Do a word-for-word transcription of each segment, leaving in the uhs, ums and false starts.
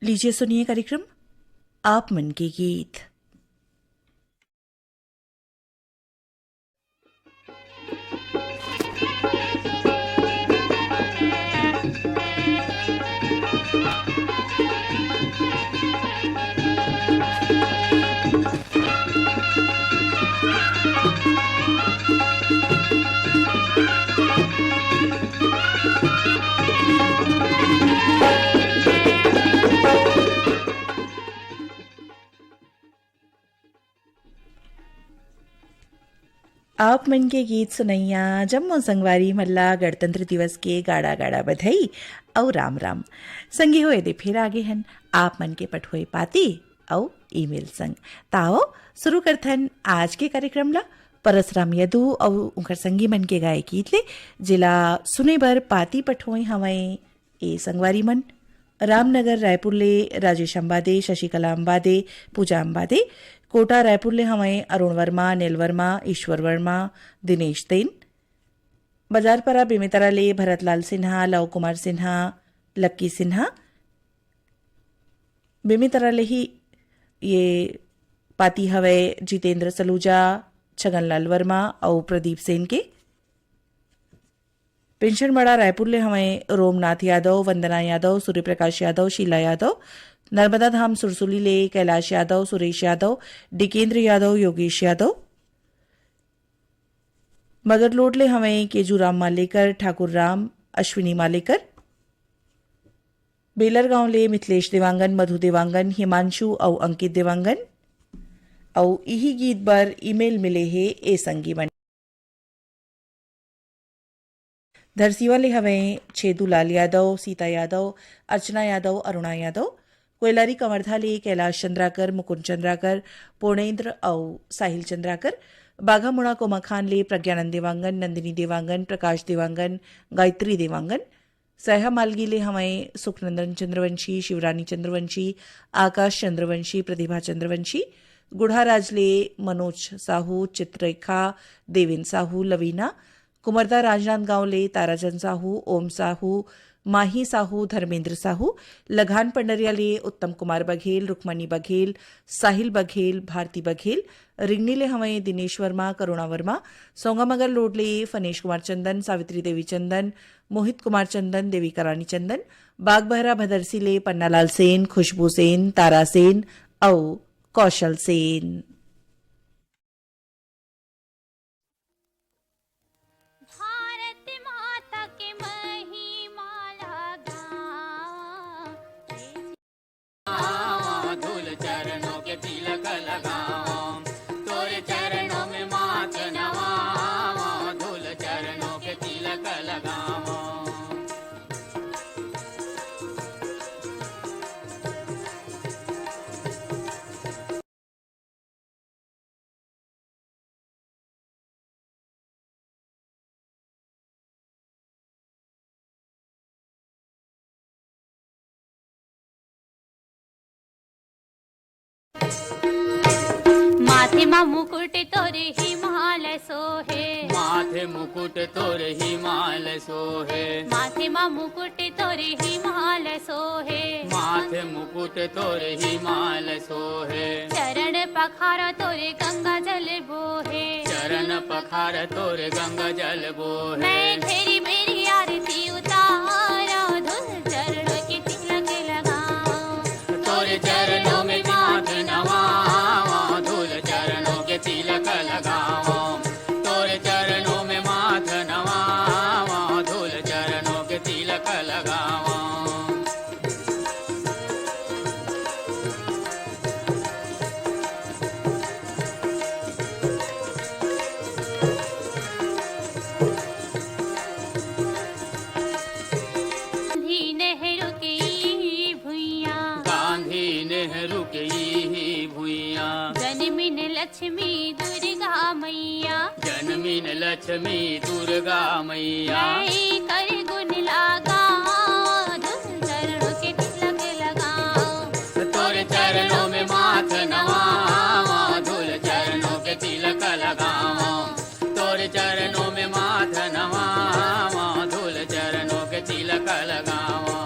लीजिए सुनिए कार्यक्रम आप मन के गीत। आप मन के गीत सुनइया जम्मो संगवारी मन ला गणतंत्र दिवस के गाड़ा गाड़ा बधाई अउ राम राम। संगी हो, एदे फिर आगे हन आप मन के पठोई पाती अउ ईमेल संग। ताओ, शुरू करथन आज के कार्यक्रम ला परसराम यदु अउ उंकर संगी मन के गाए गीत ले, जेला सुने बर पाती पठोई हवय ए संगवारी मन। रामनगर रायपुर ले राजेश अंबादे, शशिकला अंबादे, पूजा अंबादे। कोटा रायपुर ले हवय अरुण वर्मा, अनिल वर्मा, ईश्वर वर्मा, दिनेश तेन। बाजारपारा बेमेतरा ले भरतलाल सिन्हा, लव कुमार सिन्हा, लक्की सिन्हा। बेमेतरा ले ही ये पाती हवय जितेंद्र सलूजा, छगनलाल वर्मा अउ प्रदीप सेन के। पेंशनमड़ा रायपुर ले हवय रोमनाथ यादव, वंदना यादव, सूर्यप्रकाश यादव, शीला यादव। नर्मदा धाम सुरसुली ले कैलाश यादव, सुरेश यादव, डिकेंद्र यादव, योगेश यादव। मगरलोड ले हवय केजूराम मालेकर, ठाकुर राम, अश्विनी मालेकर। बेलर गांव ले मिथिलेश देवांगन, मधु देवांगन, हिमांशु अउ अंकित देवांगन। अउ इही गीत बर ईमेल मिले हे ए संगी मन। धरसीवा ले हवय छेदूलाल यादव, सीता यादव, अर्चना यादव, अरुणा यादव। कोयलारी कवर्धा ले कैलाश चंद्राकर, मुकुंद चंद्राकर, पूर्णेंद्र अउ साहिल चंद्राकर। बाघामुड़ा कोमाखान ले प्रज्ञानंद देवांगन, नंदिनी देवांगन, प्रकाश देवांगन, गायत्री देवांगन। सैहा मालगी ले हवय सुखनंदन चंद्रवंशी, शिवरानी चंद्रवंशी, आकाश चंद्रवंशी, प्रतिभा चंद्रवंशी। गुढ़ाराज ले मनोज साहू, चित्ररेखा, देवेन साहू, लवीना। कुमरदा राजनांदगांव ले ताराचंद साहू, ओम साहू, माही साहू, धर्मेंद्र साहू। लघान पंडरिया ले उत्तम कुमार बघेल, रुक्मणी बघेल, साहिल बघेल, भारती बघेल। रिंगनी ले हवय दिनेश वर्मा, करुणा वर्मा। सोंगामगर लोड ले फनेश कुमार चंदन, सावित्री देवी चंदन, मोहित कुमार चंदन, देविका रानी चंदन। बागबहरा भदरसी ले पन्नालाल सेन, खुशबू सेन, तारा सेन अउ कौशल सेन। भारत माता के महिमा ला गावं। धूल चरणों के तिलक लगावं, तोरे चरणों में माथ नवावं, धूल चरणों के तिलक लगावं। माथे मा मुकुट तोरे हिमाल सोहे। माथे मुकुट तोरे हिमाल सोहे। माथे मा मुकुट तोरे हिमाल सोहे। माथे मुकुट तोरे हिमाल सोहे। चरण पखारा तोरे गंगा जल बोहे। चरण पखारा तोरे गंगा जल बोहे। मैं घेरी मेरी आरती उतारा, धूल चरणों के तिलक लगाओ। तोरे चरणों में माथ नवावा, धूल चरणों के तिलक लगावा। तोरे चरणों में माथ नवावा, धूल चरणों के तिलक लगावा। गांधी नेहरू के ई भुइयां। गांधी नेहरू के ई भुइयां। जनमिन लक्ष्मी दुर्गा मैया। जनमिन लक्ष्मी दुर्गा मैया। मैं कर गुण लागा, धूल चरणों के तिलक लगाओ। तोरे चरणों में माथ नवावा, धूल चरणों के तिलक लगावा। तोरे चरणों में माथ नवावा, धूल चरणों के तिलक लगावा।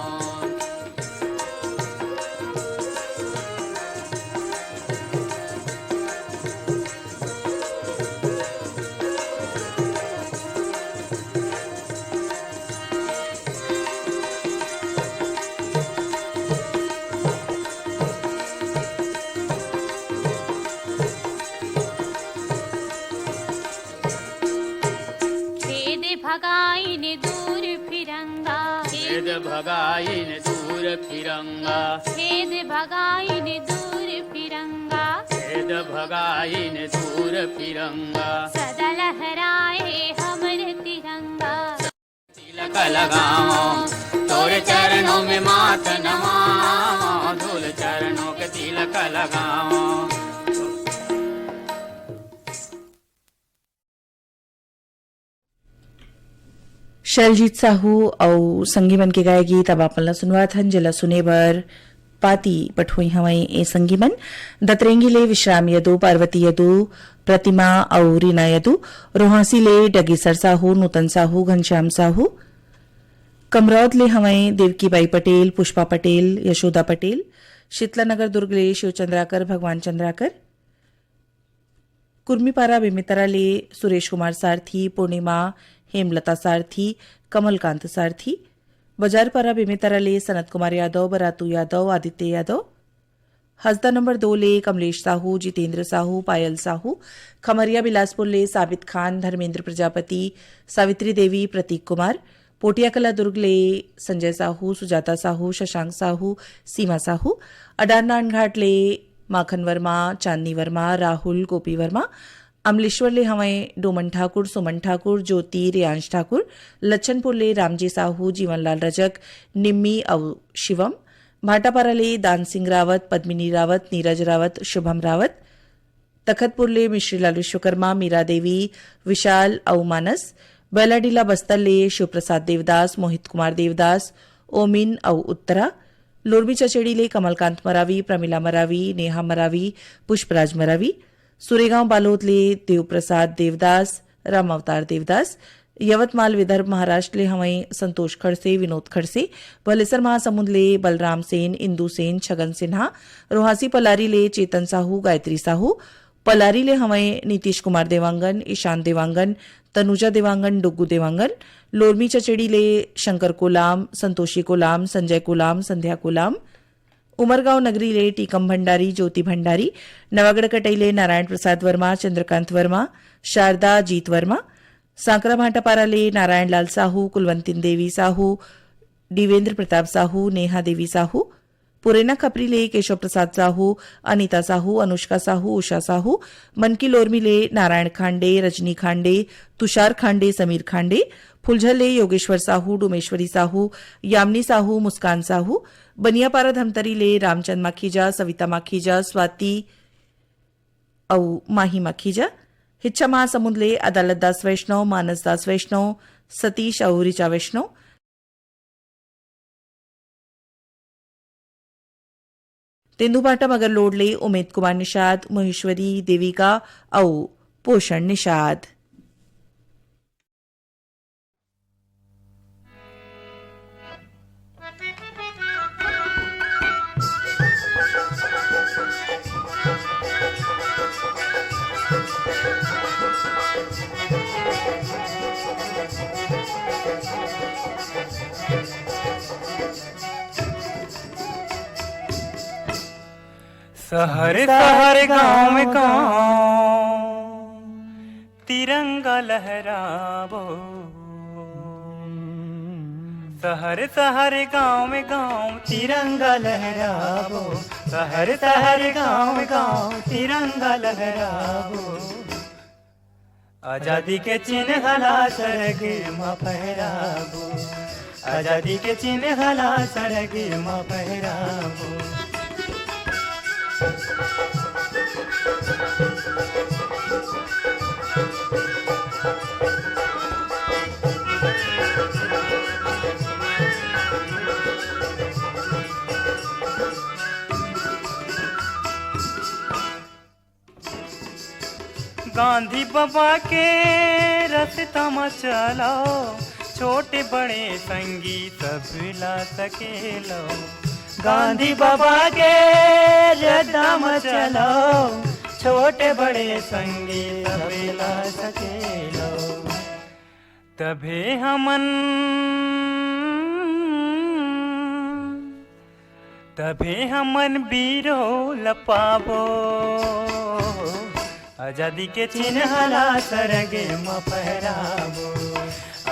छेद भगाइन दूर फिरंगा। छेद भगाइन दूर फिरंगा। छेद भगाइन दूर फिरंगा। सदा लहराए हमर तिरंगा। तिलक लगावं, तोरे चरणों में माथ नवावं, धूल चरणों के तिलक लगावं। शैलजीत साहू अउ संगी मन के गाए गीत अब आप मन ला सुनवात हन, जेला सुने बर पाती पठोई हवय ए संगी मन। दतरेंगी ले विश्राम यदु, पार्वती यदु, प्रतिमा अउ रीना यदु, रोहासी ले डगेसर साहू, नूतन साहू, घनश्याम साहू, कमरौद ले हवय देवकी बाई पटेल, पुष्पा पटेल, यशोदा पटेल, शीतला नगर दुर्ग ले शिव चंद्राकर, भगवान चंद्राकर, कुर्मीपारा बेमेतरा ले सुरेश कुमार सारथी, पूर्णिमा, हेमलता सारथी, कमलकांत सारथी, बजारपारा बेमेतरा ले सनत कुमार यादव, बरातू यादव, आदित्य यादव, हसदा नंबर दो ले कमलेश साहू, जितेंद्र साहू, पायल साहू, खमरिया बिलासपुर ले साबित खान, धर्मेंद्र प्रजापति, सावित्री देवी, प्रतीक कुमार, पोटिया कला दुर्ग ले संजय साहू, सुजाता साहू, शशांक साहू, सीमा साहू, अडारनान घाट ले माखन वर्मा, चांदनी वर्मा, राहुल, गोपी वर्मा, अमलेश्वर ले हवंय डोमन ठाकुर, सुमन ठाकुर, ज्योति, रेयांश ठाकुर, लच्छनपुर ले रामजी साहू, जीवनलाल रजक, निम्मी अउ शिवम, भाटापारा ले दान सिंह रावत, पद्मिनी रावत, नीरज रावत, शुभम रावत, तखतपुर ले मिश्रीलाल विश्वकर्मा, मीरा देवी, विशाल अउ मानस, बैलाडीला बस्तर ले शिवप्रसाद देवदास, मोहित कुमार देवदास, ओमिन अउ उत्तरा, लोरमी चचेड़ी ले कमलकांत मरावी, प्रमिला मरावी, नेहा मरावी, पुष्पराज मरावी, सुरेगांव बालोद ले देवप्रसाद देवदास, राम अवतार देवदास, यवतमाल विदर्भ महाराष्ट्र ले हवंय संतोष खड़से, विनोद खड़से, भलेसर महासमुंद ले बलराम सेन, इंदु सेन, छगन सिन्हा, रोहासी पलारी ले चेतन साहू, गायत्री साहू, पलारी ले हवंय नीतीश कुमार देवांगन, ईशान देवांगन, तनुजा देवांगन, डुग्गू देवांगन, लोरमी चचेड़ी ले शंकर कोलाम, संतोषी कोलाम, संजय कोलाम, संध्या कोलाम, उमरगांव नगरी ले टीकम भंडारी, ज्योति भंडारी, नवागढ़ कटई ले नारायण प्रसाद वर्मा, चंद्रकांत वर्मा, शारदा जीत वर्मा, सांकरा भाटापारा ले नारायण लाल साहू, कुलवंतिन देवी साहू, डीवेंद्र प्रताप साहू, नेहा देवी साहू, पुरेना खपरी ले केशव प्रसाद साहू, अनिता साहू, अनुष्का साहू, उषा साहू, मनकी लोरमी ले नारायण खांडे, रजनी खांडे, तुषार खांडे, समीर खांडे, फुलझर ले योगेश्वर साहू, डोमेश्वरी साहू, यामिनी साहू, मुस्कान साहू, बनियापारा धमतरी ले रामचंद माखीजा, सविता माखीजा, स्वाति अउ माही माखीजा, हिच्छा महासमुंद ले अदालत दास वैष्णव, मानस दास वैष्णव, सतीश अउ ऋचा वैष्णव, तेंदूभाटा मगरलोड ले उमेद कुमार निषाद, महेश्वरी, देविका अउ पोषण निषाद। शहर शहर गांव गांव तिरंगा लहराबो। शहर शहर गांव गांव तिरंगा लहराबो। शहर शहर गांव गांव तिरंगा लहराबो। आजादी के चिन्ह ला सरग म फहराबो। आजादी के चिन्ह ला सरग म फहराबो। गांधी बाबा के रस्ता म चलो, छोटे बड़े संगी सब ला सकेलो। गांधी बाबा के रस्ता म चलो, छोटे बड़े संगी सब ला सकेलो। तभे हमन तभे हमन बीरो ल पाबो। आजादी के चिन्ह ला सरग म फहराबो।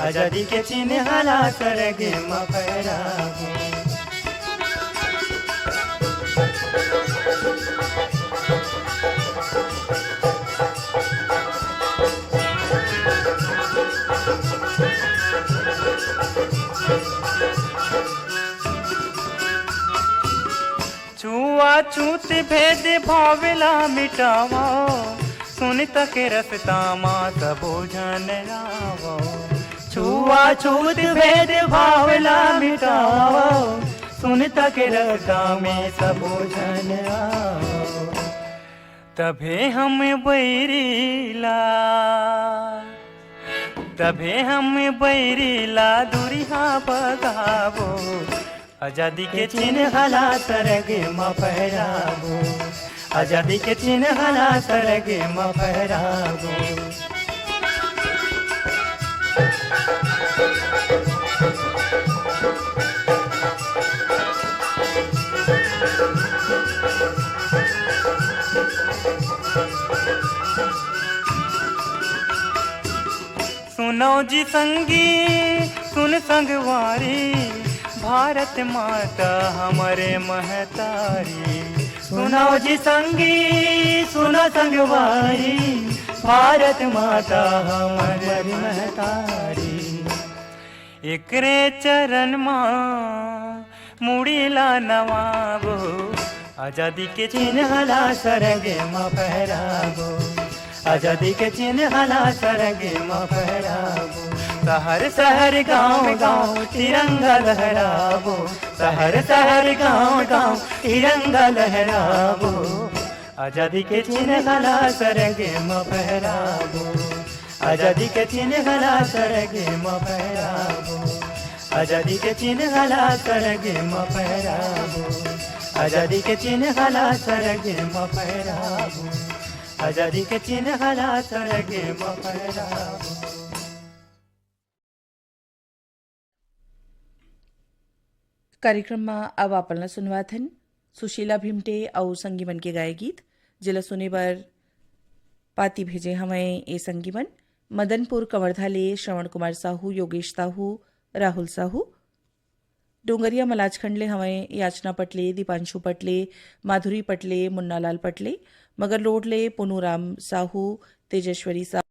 आजादी के चिन्ह ला सरगे म फहराबो। छुआछूत भेदभाव ला मिटावो, सुनता के रस्ता मा सबो झन आवो। छुआछूत भेदभाव ला मिटावो, सुनता के रस्ता में सबो झन आवो। तभे हम बैरी ला, तभे हम बैरी ला दूरिहा भगाबो। आजादी के चिन्ह ला सरगे म फहराबो, आजादी के चिन्ह ला सरगे म फहराबो। सुनव जी संगी, सुन संगवारी, भारत माता हमरे महतारी। सुनव जी संगी, सुन संगवारी, भारत माता हमरे महतारी। एकरे चरण मा मुड़ी ला नवाबो, आजादी के चिन्ह ला सरगे म फहराबो, आजादी के चिन्ह ला सरगे म फहराबो। शहर शहर गांव गांव तिरंगा लहराबो, शहर शहर गांव गांव तिरंगा लहराबो। आजादी के चिन्ह ला सरगे म फहराबो, आजादी के चिन्ह ला सरगे म फहराबो, आजादी के चिन्ह ला सरगे म फहराबो, आजादी के चिन्ह ला सरगे म फहराबो, आजादी के चिन्ह ला सरगे म फहराबो। कार्यक्रम म अब आप मन ला सुनवाथन सुशीला भिमटे अउ संगी मन के गाए गीत, जेला सुने बर पाती भेजे हवंय ए संगी मन। मदनपुर कवर्धा ले श्रवण कुमार साहू, योगेश साहू, राहुल साहू। डोंगरिया मलाजखंड ले हवंय याचना पटले, दीपांशु पटले, माधुरी पटले, मुन्नालाल पटले। मगर रोड ले पुनूराम साहू, तेजेश्वरी साहू।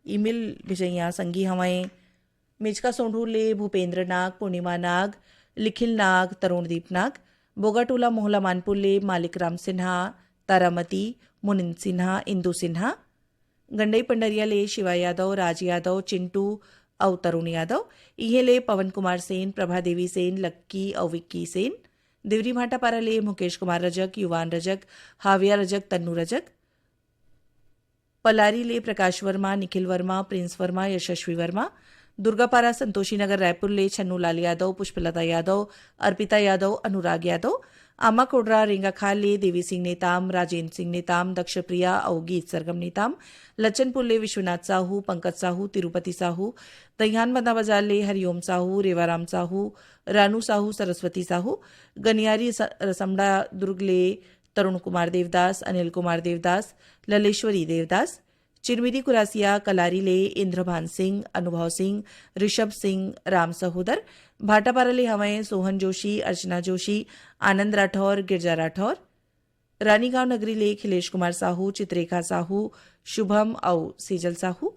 ईमेल भेजइया संगी हवंय मेचका सोंढू ले भूपेंद्र नाग, पूर्णिमा नाग, लिखिल नाग, तरुणदीप नाग। बोगाटोला मोहला मानपुर ले मालिक राम सिन्हा, तारामती, मुनिंद सिन्हा, इंदु सिन्हा। गंडई पंडरिया ले शिवा यादव, राज यादव, चिंटू अउ तरुण यादव। इहें ले पवन कुमार सेन, प्रभा देवी सेन, लक्की अउ विक्की सेन। देवरी भाटापारा ले मुकेश कुमार रजक, युवान रजक, हाविया रजक, तन्नू रजक। पलारी ले प्रकाश वर्मा, निखिल वर्मा, प्रिंस वर्मा, यशस्वी वर्मा। दुर्गापारा संतोषी नगर रायपुर ले छन्नू लाल यादव, पुष्पलता यादव, अर्पिता यादव, अनुराग यादव। आमाकोडरा रेंगाखाल ले देवी सिंह नेताम, राजेंद्र सिंह नेताम, दक्षप्रिया अउ गीत सरगम नेताम। लच्चनपुर ले विश्वनाथ साहू, पंकज साहू, तिरुपति साहू। दहियान बंदा बाजार ले हरिओम साहू, रेवाराम साहू, रानू साहू, सरस्वती साहू। गनियारी स-, रसमड़ा दुर्ग ले तरुण कुमार देवदास, अनिल कुमार देवदास, ललेश्वरी देवदास। चिरमिरी कुरासिया कलारी ले इंद्रभान सिंह, अनुभव सिंह, ऋषभ सिंह, राम सहोदर। भाटापारा ले हवंय सोहन जोशी, अर्चना जोशी, आनंद राठौर, गिरजा राठौर। रानीगांव नगरी ले खिलेश कुमार साहू, चित्रेखा साहू, शुभम अउ सेजल साहू।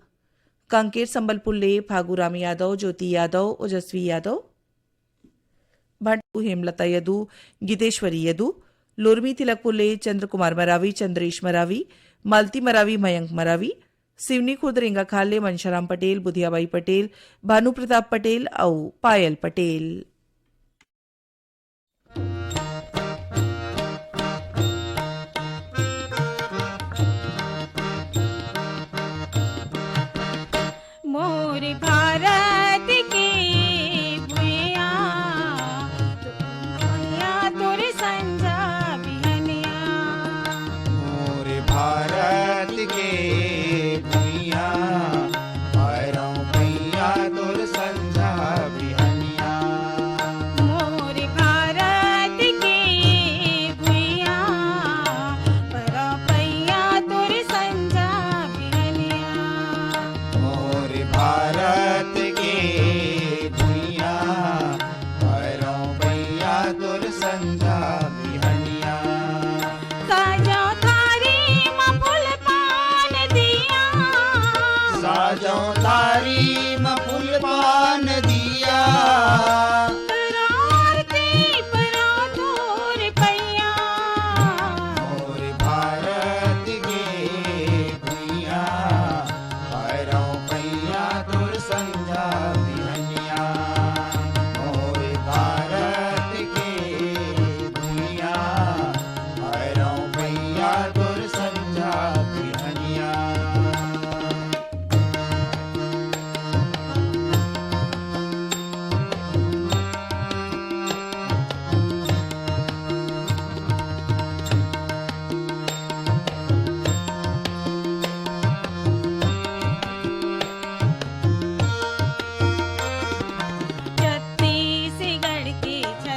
कांकेर संबलपुर ले फागू राम यादव, ज्योति यादव, ओजस्वी यादव। भाटू हेमलता यदु, गीतेश्वरी यदु। लोरमी तिलकपुर ले चंद्र कुमार मरावी, चंद्रेश मरावी, मालती मरावी, मयंक मरावी। सिवनी खुर्द रेंगाखाल ले मनशाराम पटेल, बुधियाबाई पटेल, भानु प्रताप पटेल अउ पायल पटेल। मोर भारत के भुइयां, भुइयां तोर संझा बिहनिया। मोर भारत के भुइयां, भैरव भैया तोर संझा बिहनिया।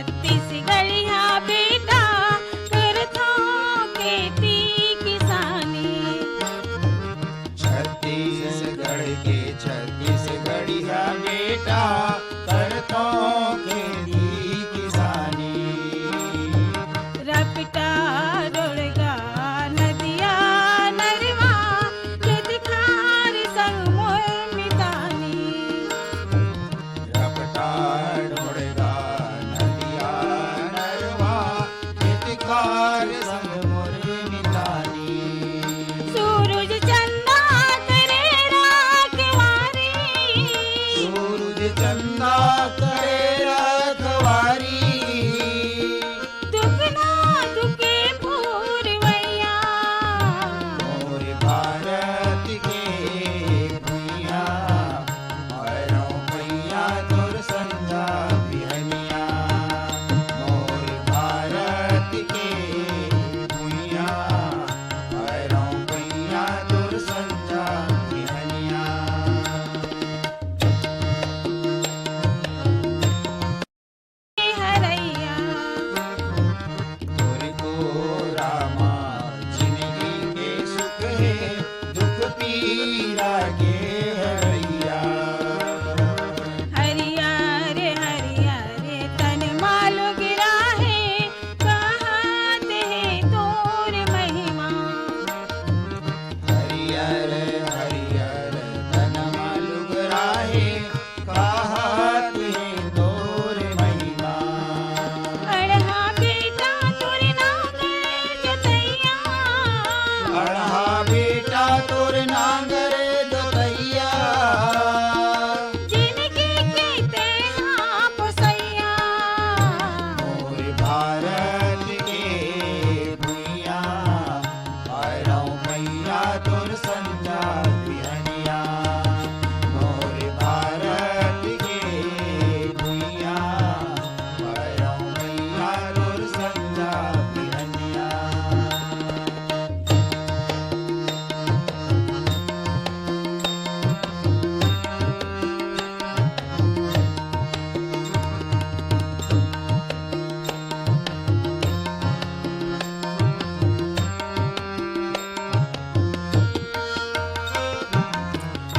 छत्तीसगढ़िया बेटा करथों खेती किसानी। छत्तीसगढ़ के छत्तीसगढ़िया बेटा करथों खेती किसानी। रपटा रोड़गा नदिया नरवा खेत खार संग मोर मितानी। रपटा रोड़गा नदिया नरवा खेत खार संग मोर मितानी। सूरज चंदा करे रखवारी। सूरज चंदा करे रखवारी। दुख ना दुखे पूरवैया। मोर भारत के भुइया, भैरव भैया तोर संझा बिहनिया। मोर भारत के भुइया, भैरव भैया तोर संझा बिहनिया। हरैया। तोर कोरा मा जिनगी के सुख हे, दुख पीरा के हरैया। हरिया रे हरिया रे तन मा लुगरा हे, कहत हे तोर महिमा। हरियर हरियर तन मा लुगरा हे, कहत हे तोर महिमा। अड़हा बेटा तोर नांगर जोतैया। अड़हा बेटा तोर नांगर जोतैया। जिनगी के तेहा पोसैया। मोर भारत के भुइया, भैरव भैया तोर संझा बिहनिया। मोर भारत के भुइया, भैरव भैया तोर संझा बिहनिया।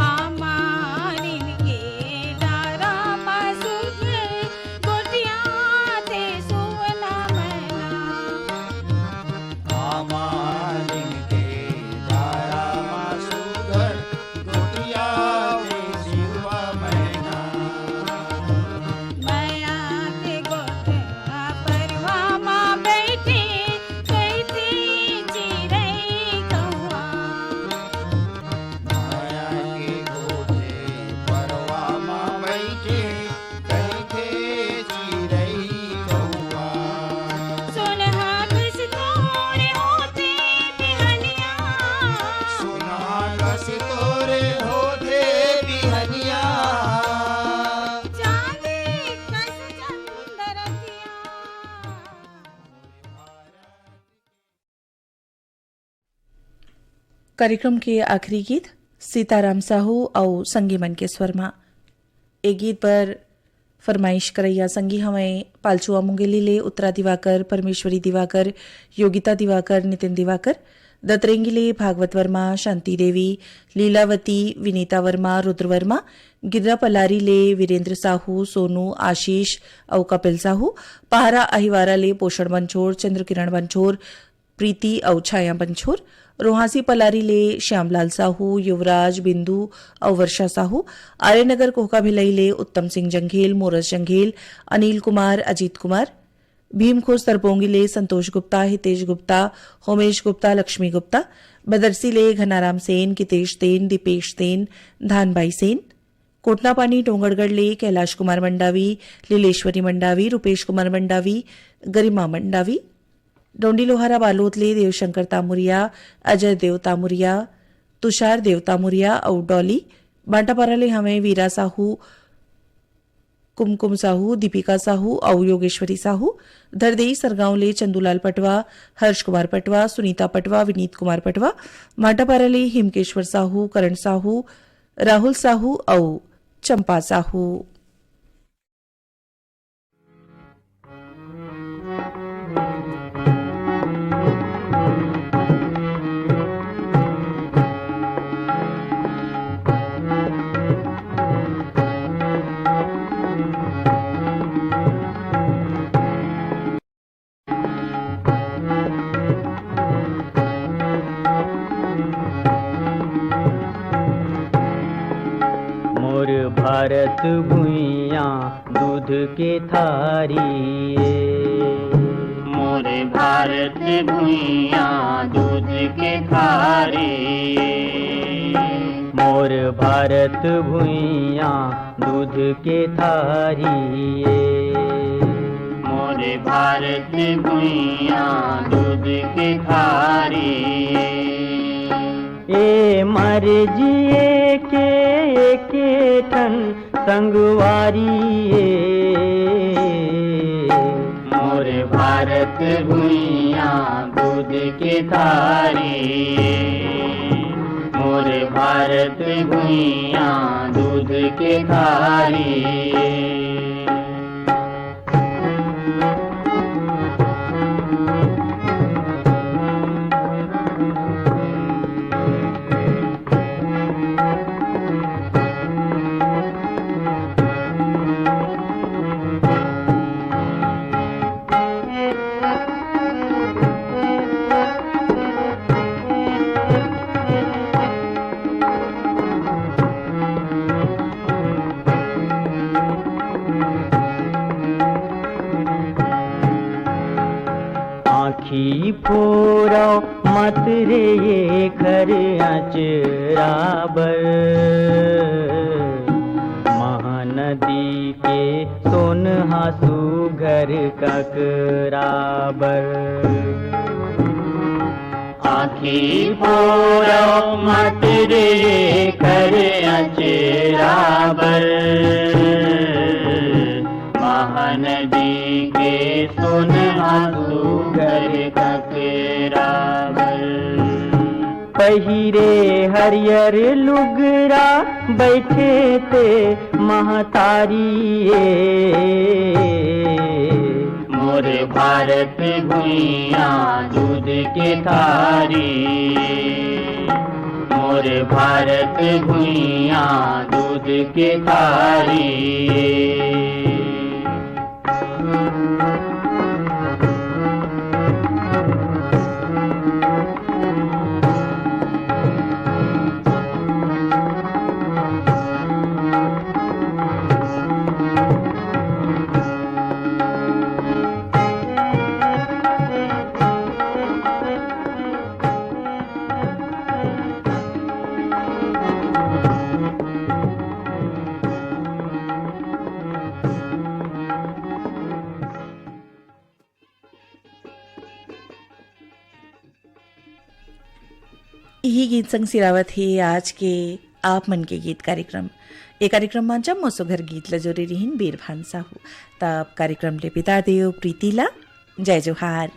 आमानिन के डारा मा सुघर गोठियाथे सुवना मैना। आमानिन के डारा मा सुघर गोठियाथे सुवा मैना। मया के गोठिया परवा मा बइठे कहिथे चिरई कौवा। मया के गोठिया परवा मा बइठे कहिथे चिरई कौवा। सोनहा कस तोर होथे बिहनिया। सोनहा कस तोर होथे बिहनिया। चांदी कस चंदरतिया। कार्यक्रम के आखिरी गीत सीताराम साहू अउ संगी मन के स्वर म। ए गीत बर फरमाइश करइया संगी हवंय पालचुआ मुंगेली ले उत्तरा दिवाकर, परमेश्वरी दिवाकर, योगिता दिवाकर, नितिन दिवाकर, दतरेंगी ले भागवत वर्मा, शांति देवी, लीलावती, विनीता वर्मा, रुद्र वर्मा, गिर्रा पलारी ले वीरेंद्र साहू, सोनू, आशीष अउ कपिल साहू, पहारा अहिवारा ले पोषण बंछोर, चंद्रकिरण बंछोर, प्रीति अउ छाया बंछोर, रोहासी पलारी ले श्यामलाल साहू, युवराज, बिंदु अउ वर्षा साहू, आर्यनगर कोहका भिलई ले उत्तम सिंह जंघेल, मोरस जंघेल, अनिल कुमार, अजीत कुमार, भीमखोज तरपोंगी ले संतोष गुप्ता, हितेश गुप्ता, होमेश गुप्ता, लक्ष्मी गुप्ता, बदरसी ले घनाराम सेन, कितेश सेन, दीपेश सेन, धानबाई सेन, कोटनापानी डोंगरगढ़ ले कैलाश कुमार मंडावी, लीलेश्वरी मंडावी, रूपेश कुमार मंडावी, गरिमा मंडावी, डोंडी लोहारा बालोद ले देवशंकर तामुरिया, अजय देव तामुरिया, तुषार देव तामुरिया अउ डॉली, बांटापारा ले हवंय वीरा साहू, कुमकुम साहू, दीपिका साहू अउ योगेश्वरी साहू, धरदेई सरगांव ले चंदूलाल पटवा, हर्ष कुमार पटवा, सुनीता पटवा, विनीत कुमार पटवा, भांटापारा ले हिमकेश्वर साहू, करण साहू, राहुल साहू अउ चंपा साहू। भारत भुइयां दूध के थारी ए। मोर भारत भुइयां दूध के थारी ए। मोर भारत भुइयां दूध के थारी ए। मोर भारत भुइयां दूध के थारी ए। ए मर जिए के एके ठन संगवारी ए। मोर भारत भुइयां दूध के थारी ए। मोर भारत भुइयां दूध के थारी ए। आँखी फोरव मत रे एखर अँचरा बर, महानदी के सोनहा सुघर ककरा बर। आँखी फोरव मत रे एखर अँचरा बर, महानदी के सोनहा सुघर ककरा बर। पहिरे हरियर लुगरा बइठे ते महतारी ए। मोर भारत भुइयां दूध के थारी, मोर भारत भुइयां दूध के थारी। इही गीत संग सिरावत हे आज के आप मन के गीत कार्यक्रम। ये कार्यक्रम मा जम्मो सुघर गीत ल जोरे रिहिन बीरभान साहू। तब कार्यक्रम ले बिदा देव प्रीति ला। जय जोहार।